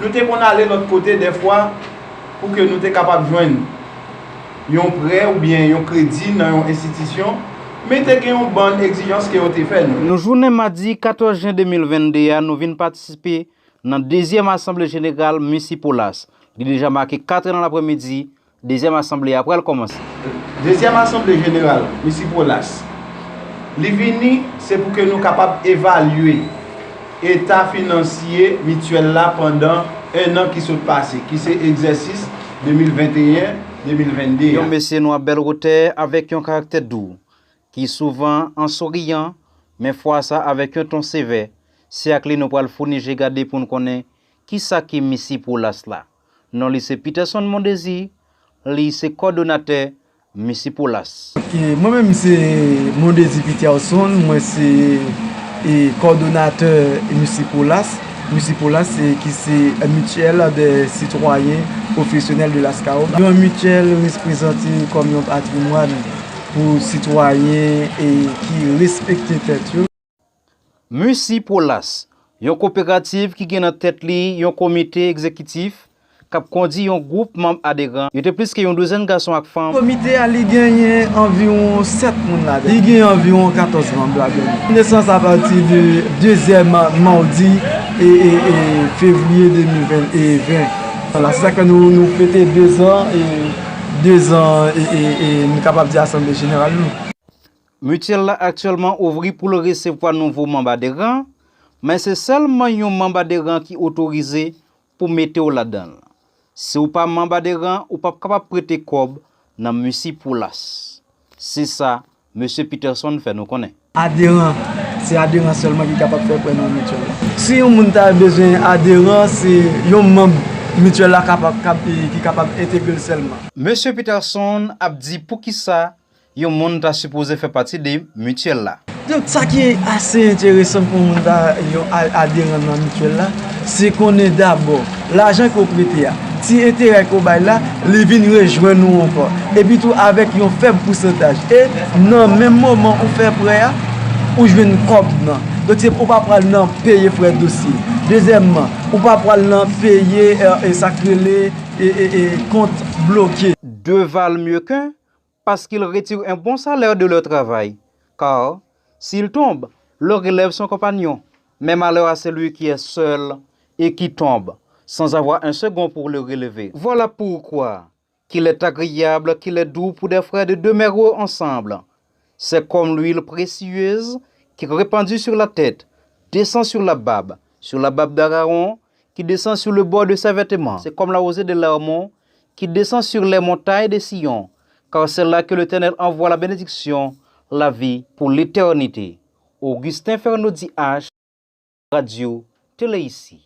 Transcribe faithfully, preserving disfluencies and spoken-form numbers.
Nou te konn ale lòt kote dèfwa pou ke nou te kapab jwenn yon prè oubyen yon kredi nan yon enstitisyon, men te gen yon bann egzijans ke yo te fè nou. Nou jounen madi katòz jen de mil venn de a, nou vin patisipe nan dezyèm asanble jeneral Misi Polas. Li deja make kat è nan lapremidi, dezyèm asanble a pral kòmanse. Dezyèm asanble jeneral Misi Polas, li vini, se pou ke nou kapab evalye eta finansye mityèl la pandan en an ki sot pase, ki se egzèsis de mil venteyen, de mil venn de a. Yon mesye nwa bèl wotè avèk yon karaktè dou, ki souvan an souriyan, men fwa sa avèk yon ton sevè. Se ak li nou pral founi je gade pou n konnen kisa ki Misi Polas la. Non li se Peterson Mondésir, li se kòdonatè Misi Polas. Ok, mwen menm se Mondésir Peterson, mwen se e, kòdonatè Misi Polas. Misi Polas, e, ki se Mutuelle des Citoyens Professionnels de Las Caobas. Yon mityèl reprezante kòm yon patrimwàn pou sitwayen e ki respekte tèt yo. Misi Polas, yon koperativ ki gen nan tèt li yon komite egzekitif k ap kondi yon gwoup manm aderan. Yo te plis ke yon douzèn gason ak fanm. Komite a, li genyen anviwon sèt moun ladan. Li gen anviwon katòz manm ladan. Nesans apati de dezyèm mawdi e, e, e fevriye de mil ven, e ven. Vwala, se sa k fè nou, nou fete dezan, e dezan, e, e, e nou kapab di asanble jeneral nou. Mityèl la aktyèlman ouvri pou l resevwa nouvo manm aderan, men se sèlman yon manm aderan ki otorize pou mete w ladan l. Si w pa manm aderan, ou p ap kapab prete kòb nan Misi Polas. Se sa Mesye Peterson fè nou konnen. Aderan, se aderan sèlman ki kapab fè prè nan mityèl la. Si yon moun ta bezwen aderan, se yon manm mityèl la kapab, kap-, ki kapab entegre l sèlman. Mesye Peterson ap di poukisa yon moun ta sipoze fè pati de mityèl la. Donk, sa ki ase enteresan pou moun ta yon a-, aderan nan mityèl la, se konnen dabò, lajan ke w prete a, ti enterè ke w bay la, li vin rejwenn ou ankò. Epi tou avèk yon fèb pousantaj. E nan menm moman ou fè prè a, ou jwenn kòb nan. Donk, se, ou pa pral nan peye frè dosye. Dezyèmman, ou pa pral nan peye, e, e, sa k rele, e, e, e, kont bloke. Deux valent mieux qu'un, parce qu'ils retirent un bon salaire de leur travail. Car, s'ils tombent, leur relève son compagnon. Mais malheur à celui qui est seul et qui tombe, sans avoir un second pour le relever. Voilà pourquoi qu'il est agréable, qu'il est doux pour des frères de demeurer ensemble. C'est comme l'huile précieuse qui répandue sur la tête, descend sur la barbe, sur la barbe d'Aaron, qui descend sur le bord de ses vêtements. C'est comme la rosée de l'Hermon qui descend sur les montagnes de Sion, car c'est là que l'Éternel envoie la bénédiction, la vie pour l'éternité. Augustin Fernaudy H, Radio Télé Ici.